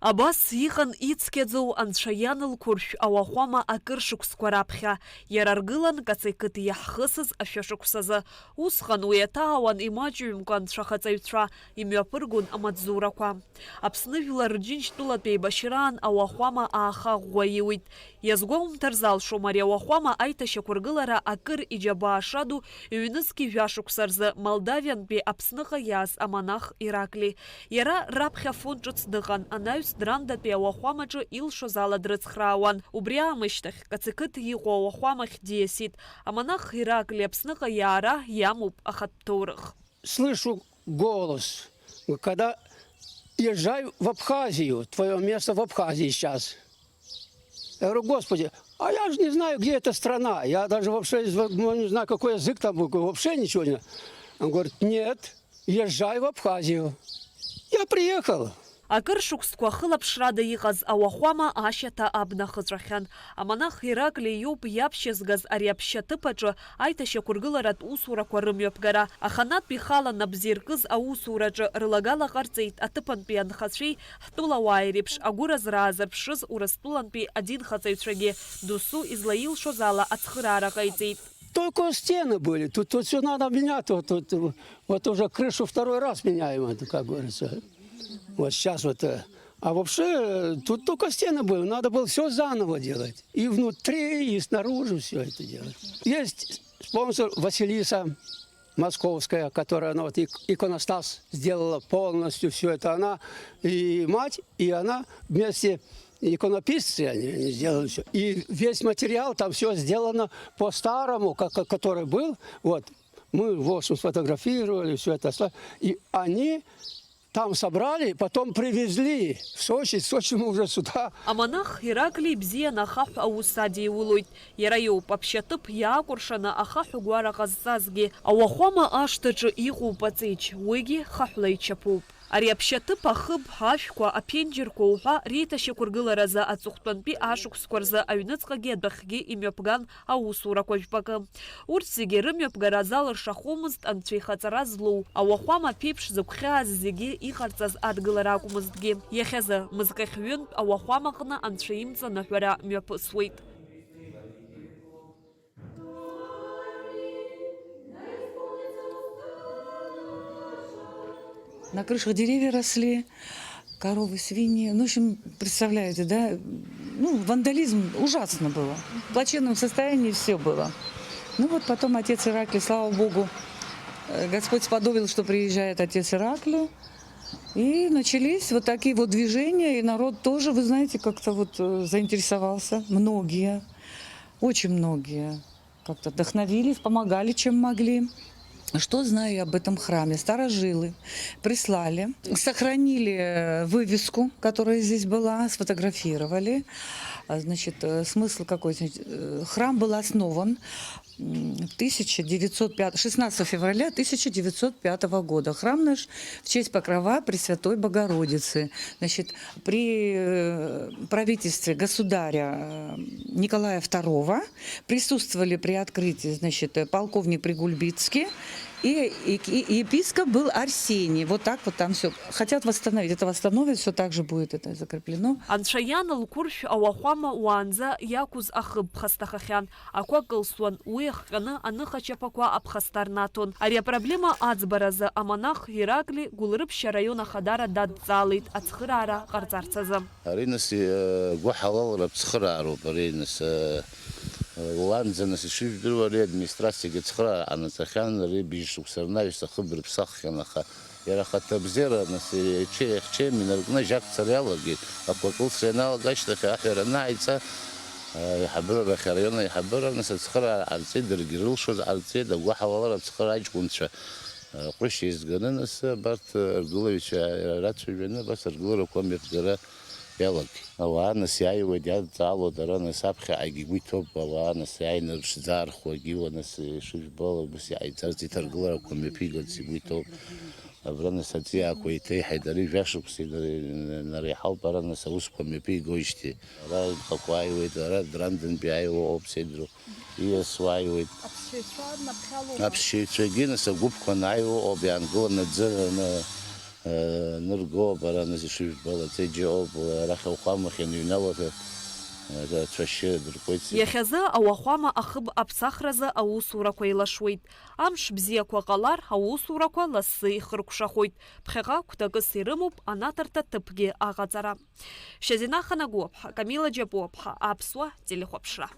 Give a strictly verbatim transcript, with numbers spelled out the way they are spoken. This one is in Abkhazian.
Абас иҟан ицқьаӡоу Анцәа иан лқәыршә ауахәама акыр шықәсқәа раԥхьа. Иара аргылан Кацеқыҭ иаҳхысыз ашәышықәсазы. Усҟан уи аҭаауан имаҷҩымкәа анцәахаҵаҩцәа, имҩаԥыргон амаҵзурақәа. Аԥсны жәлар Рџьынџьтәылатә еибашьраан ауахәама ааха ӷәӷәа иуит. Иазгәоумҭар залшом, ари ауахәама аиҭашьақәыргылара акыр иџьабаа шаду ҩнызқьи жәашықәса рзы Молдавиантәи Аԥсныҟа иааз амонах Иракли. Иара раԥхьа афон ҿыц дыҟан, анаҩс Драндатәи ауахәамаҿы илшоз ала дрыцхраауан. Убри аамышьҭахь Кацеқыҭ иҟоу ауахәамахь диасит. Амонах Иракли Аԥсныҟа иаара иамоуп ахатә ҭоурых. Слышу голос, когда езжай в Абхазию, твоё место в Абхазии сейчас. Я говорю: «Господи, а я же не знаю, где эта страна, я даже вообще из-, ну, не знаю, какой язык там, вообще ничего не». Он говорит: «Нет, езжай в Абхазию». Я приехал. Акыр шықәсқәа ахылаԥшрада иҟаз ауахәама ашьаҭа абна ахыҵәахьан. Амонах Ираклиа иоуп иаԥшьызгаз ари аԥшьаҭыԥ аҿы аиҭашьақәыргыларатә усурақәа рымҩаԥгара. Аханатә ихала нап зиркыз аусураҿы рылагала ҟарҵеит аҭыԥантәи анхацәеи ҳтәылауааи реиԥш агәыразра аазырԥшыз Урыстәылантәи адинхаҵаҩцәагьы, досу излаилшоз ала ацхыраара ҟаиҵеит. Только стены были, тут, тут всё надо менять, вот, вот, вот уже крышу второй раз меняем, это, как говорится. Вот сейчас вот, э, а вообще, э, тут только стены были, надо было всё заново делать. И внутри, и снаружи всё это делать. Есть спонсор Василиса Московская, которая, она вот ик-, иконостас сделала полностью всё это. Она и мать, и она вместе, иконописцы, они, они сделали всё. И весь материал, там всё сделано по-старому, как, как который был. Вот. Мы, в общем, сфотографировали всё это. И они там собрали, потом привезли в Сочи, с Сочи мы уже сюда. Амонах Ираклий бзианы ахаҳә аус адиулоит. Иара иоуп аԥшьаҭыԥ иаакәыршаны ахаҳә гәара ҟазҵазгьы. Ауахәама ашҭаҿы иҟоуп аҵеџь, уигьы хаҳәла ичаԥоуп. Ари аԥшьаҭыԥ ахыб, ашәқәа, аԥенџьырқәа уҳәа реиҭашьақәыргыларазы аҵыхәтәантәи ашықәсқәа рзы аҩныҵҟагьы адәахьгьы имҩаԥган аусурақәа жәпакы. Урҭ зегьы рымҩаԥгара залыршахомызт анцәа ихаҵара злоу, ауахәама аԥеиԥш зыгәхьааз зегьы иҟарҵаз адгылара акәмызҭгьы. Иахьазы мызкахь ҩынтә ауахәамаҟны анцәа имҵаныҳәара мҩаԥысуеит. На крышах деревья росли, коровы, свиньи. Ну, в общем, представляете, да? Ну, вандализм ужасно было. В плачевном состоянии всё было. Ну вот потом отец Ираклий, слава богу, э, Господь сподобил, что приезжает отец Ираклий. И начались вот такие вот движения, и народ тоже, вы знаете, как-то вот, э, заинтересовался. Многие, очень многие как-то вдохновились, помогали, чем могли. Что знаю я об этом храме? Старожилы прислали, сохранили, э, вывеску, которая здесь была, сфотографировали. А, значит, э, смысл какой? Значит, э, храм был основан, м, в тысяча девятьсот пятом, шестнадцатого февраля тысяча девятьсот пятого года. Храм наш в честь Покрова Пресвятой Богородицы. Значит, при, э, правительстве государя, э, Николая второго присутствовали при открытии, значит, э, полковник Пригульбицкий и, и, и епископ был Арсений. Вот так вот там всё. Хотят восстановить. Это восстановят, всё так же будет это закреплено. Анцәа иан лқәыршә ауахәама уаанӡа иақәыз ахыб ԥхасҭахахьан. Ақәа кылсуан, уи ахҟьаны аныхачаԥақәа аԥхасҭа рнаҭон. Ари апроблема аӡбаразы амонах Иракли Гәылрыԥшь араион ахадара дадҵаалеит ацхыраара ҟарҵарц азы. Ари, нас, э, гәыҳалалратә цхыраароуп, ари, нас, э, э, уаанӡа, нас, ишыжәдыруа, ари администрациагьы ацхыраара ҟанаҵахьан, ари быжь шықәса рнаҩс ахыб рыԥсаххьан, аха иара ахаҭа абзиара, нас, иҽеи-, иҽеим инаркны ажьакцара иалагеит. Ақәа кылсра ианалага ашьҭахь аҳәара анааиҵа, э, аиҳабыра рахь, араион аиҳабыра, нас, ацхыраара ҟарҵеит, даргьы ирылшоз ҟарҵеит, агәыҳалалра ацхыра аҷкәынцәа, э, ҟәышь еизганы, нас, абарҭ, э, ргылаҩцәа рацәажәаны, абас аргыларақәа мҩаԥгара иалагеит. Ауаа, нас, иааиуеит, иадҵаало дара, нас, аԥхьаҟагьы игәы иҭоуп, ауаа, нас, иааины рыԥшӡа архуагьы, уа, нас, ишыжәбо ала, ус иҟаиҵарц, иҭаргыларақәа мҩаԥигарц игәы иҭоуп. Абра, нас, аҵиаақәа еиҭеиҳаит, ари жәашықәса инар-, инареиҳауп, ара, нас, аусқәа мҩаԥигоижьҭеи. Ара нхақәа ааиуеит, ара Драндантәи ааиуа ыҟоуп, сеидру, ииасуа ааиуеит. Аԥсшьаҩцәа наԥхьалоума? Аԥсшьаҩцәагьы, нас, агәыԥқәа анааиуа ыҟоуп, иаангыланы аӡы раны, Нырго, бара нас ишыжәбалац, егьыҟоуп, арахь ауахәамахь ианыҩналоз, ацәашьы дыркуеит. Иахьазы ауахәама ахыб аԥсахразы аусурақәа еилашуеит. Амш бзиақәа ҟалар, аусурақәа лассы ихыркәшахоит. Ԥхьаҟа гәҭакыс ирымоуп анаҭарҭа ҭыԥгьы аҟаҵара. Шьазина Ханагәаԥҳа, Камила Џьапуаԥҳа, Аԥсуа телехәаԥшра.